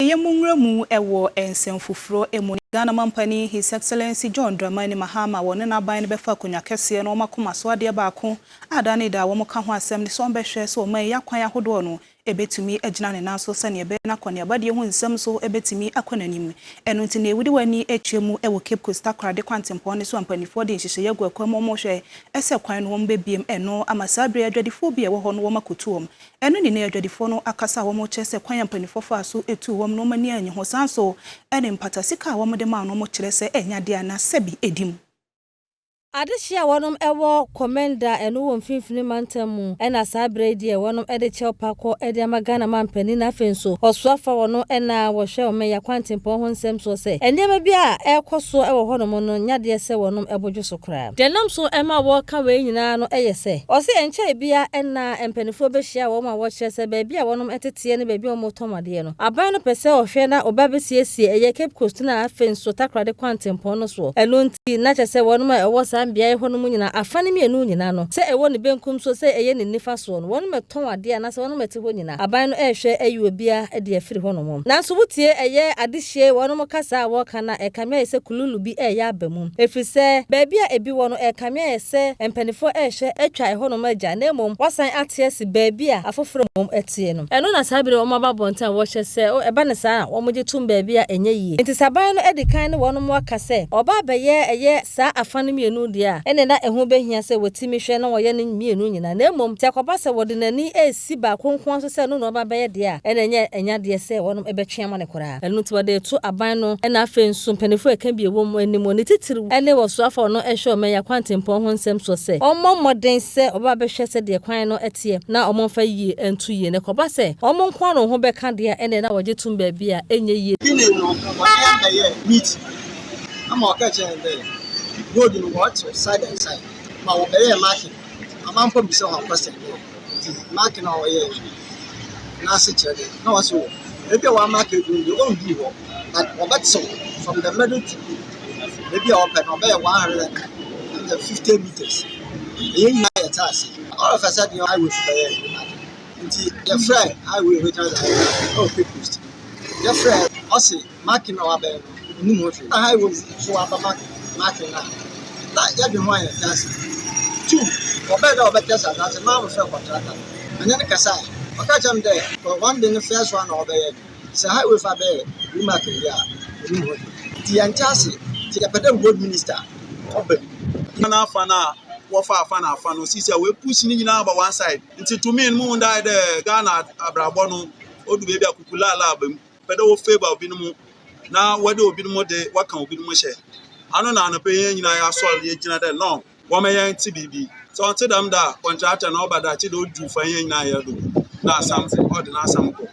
Afei yɛn mu nwura mu wɔ nsɛm foforɔ mu. Ghana mampanin, His Excellency John Dramani Mahama, wɔne n'aban no bɛfa akonnwa kɛseɛ na wɔn akoma so adeɛ baako a da ne da a wɔn ka ho asɛm ne sɛ wɔn bɛhwɛ sɛ wɔn ayi akwan ahodoɔ no ebetumi agyina ne nan so, sɛnea ɛbɛyɛ n'akɔneabadeɛ ho nsɛm so ebetumi akɔ n'anim. Ɛno nti na ewudi w'ani akyia mu wɔ Cape Coast Takoradi kwantempɔn ne so a mpanimfoɔ de nhyehyɛeɛ agu akwan mu, wɔn hwɛ ɛsɛ kwan no wɔn bɛbiem. Ɛno ama saa bere adwadifoɔ bi a ɛwɔ hɔ no wɔn akoto wɔn. Ɛno ne ne adwadifoɔ no akasa a wɔn kyerɛ sɛ kwan a mpanimfoɔ fa so etu wɔn no wɔn ani anyi ho. San so ɛne mpata sika a wɔn de maa no, wɔn kyerɛ sɛ ɛnya deɛ ana sɛbi edi mu. Adehye a wɔnom ɛwɔ Komenda, ɛno wɔ Mfimfini Mantam mu, ɛna saa berɛ yi deɛ wɔnom ɛde kyɛw pakɔ ɛde ama Ghana mampanin na afei nso ɔsoafa wɔn ɛna wɔhwɛ wɔn yɛ akwantempɔn ho nsɛm soɔ sɛ nneɛma bi a ɛrekɔ so ɛwɔ hɔnom no nyadeɛ sɛ wɔnom ɛbodwo so koraa. Deɛ nam so ɛma wɔreka wei nyinaa no ɛyɛ sɛ ɔsɛ ɛnkyɛn bia ɛna mpanimfoɔ bɛhyia wɔn a wɔkyerɛ sɛ baabi a wɔnom ɛteteɛ ne baabi a wɔtɔn adeɛ no, aban no pɛ sɛ ɔhwɛ na ɔba bɛsiesie ɛyɛ Cape Coast na afei nso Takoradi kwantempɔn no soɔ. Ɛno nti na kyerɛ sɛ wɔnom a ɛwɔ saa beaeɛ hɔ no mu nyinaa, afa no mmienu nyinaa no, sɛ ɛwɔ ne benkum so, sɛ ɛyɛ ne nifa soɔ no, wɔnom ɛtɔn adeɛ anaasɛ wɔnom ɛte hɔ nyinaa, aban no ɛrehwɛ ayi obiara de afiri hɔ nom. Nanso wotie ɛyɛ adehye wɔnom kasa a wɔka na ɛkame ayɛ sɛ kululu bi ɛreyɛ aba mu, ɛfiri sɛ baabi a ebi wɔ no, ɛkame ayɛ sɛ mpanimfoɔ ɛrehwɛ atwa ɛhɔnom agya, na mmom wasan ate asi baabi a afoforɔ mmom ɛteɛ no. Ɛno na saa bere wɔn aba abɔnten a wɔhyɛ sɛ ɛba ne saa a wɔn gye tom baabi a ɛnyɛ yie. Nti saban no adi kan ne wɔnom aka sɛ ɔba abɛyɛ ɛyɛ saa afa no mmienu deɛ a, ɛne na ɛho bɛhia sɛ wɔtumi hwɛ na wɔyɛ no mmienu nyinaa, na mmom sɛ ɛkɔba sɛ wɔde n'ani esi baako nko so sɛ no na ɔba bɛyɛ deɛ a, ɛna ɛnyɛ ɛnya deɛ sɛ wɔnom ɛbɛtwe ama ne koraa. Ɛno nti wɔde to aban no ɛna afei nso mpanimfoɔ a ɛka bi ɛwɔ mu anim, ne titiriw ɛne wɔsoafa ɔno ɛhwɛ ɔman yɛ akwantempɔn ho nsɛm so sɛ ɔmmɔ mmɔden sɛ ɔba bɛhwɛ sɛdeɛ kwan no ɛteɛ na ɔmo mfa yie ɛnto yie, na ɛkɔba sɛ ɔmo nko ano ho bɛka deɛ a, ɛna na wɔgye tom baabi a ɛnyɛ yie. Beginning no, wɔne yɛn bɛyɛ meeting ama ɔka kyerɛ yɛn dɛ road no wɔretew side and side ma wɔbɛyɛ marking. Amanfo bisa wɔn question dɛ nti marking a wɔyɛɛ no n'ase kyerɛ dɛ na wɔsɛ wɔ ebi a wɔamark edu no deɛ ɔnduu hɔ, but wɔbɛtew from the middle to ebi a wɔpɛ no, ɔbɛyɛ 150 meters. Ɛyɛ nyinaa yɛ te ase. All of a sudden, highway so bɛyɛ marking, nti yɛfrɛ highway, regional highway ɛwɔ Cape Coast. Yɛfrɛ, ɔse marking a wabɛyɛ no onim ho hwee, na highway so waba marking na na yɛdwe ho a yɛte ase. Two, ɔbɛyɛ dɛ ɔbɛtɛ sɛ anaasɛ maa mefrɛ contractor ɛnyɛ ne kasa a ɔka kyerɛ me dɛ one day no, first one na ɔbɛyɛ sɛ highway fa bɛyɛ remarking deɛ a onim ho hwee, nti yɛnte ase. Nti yɛpɛ dɛ road minister ɔba mu. Na afa no a wɔfa afa na afa no sisi a wɔepush ne nyinaa aba one side, nti to me no mu da dɛ Ghana abrabɔ no odu baabi a kukulaala aba mu pɛ dɛ wɔ favour obinom na wɔde obinom de wɔka obinom hyɛ ano. Na anɔpɛ yɛn nyinaa yɛasɔre yɛgyina dɛ no wɔma yɛn te biribi sɛ ɔnte dɛm da a, contractor na ɔba da akyi dɛ odu fa yɛn nyinaa yɛ do na asam ɔde n'asam kɔ.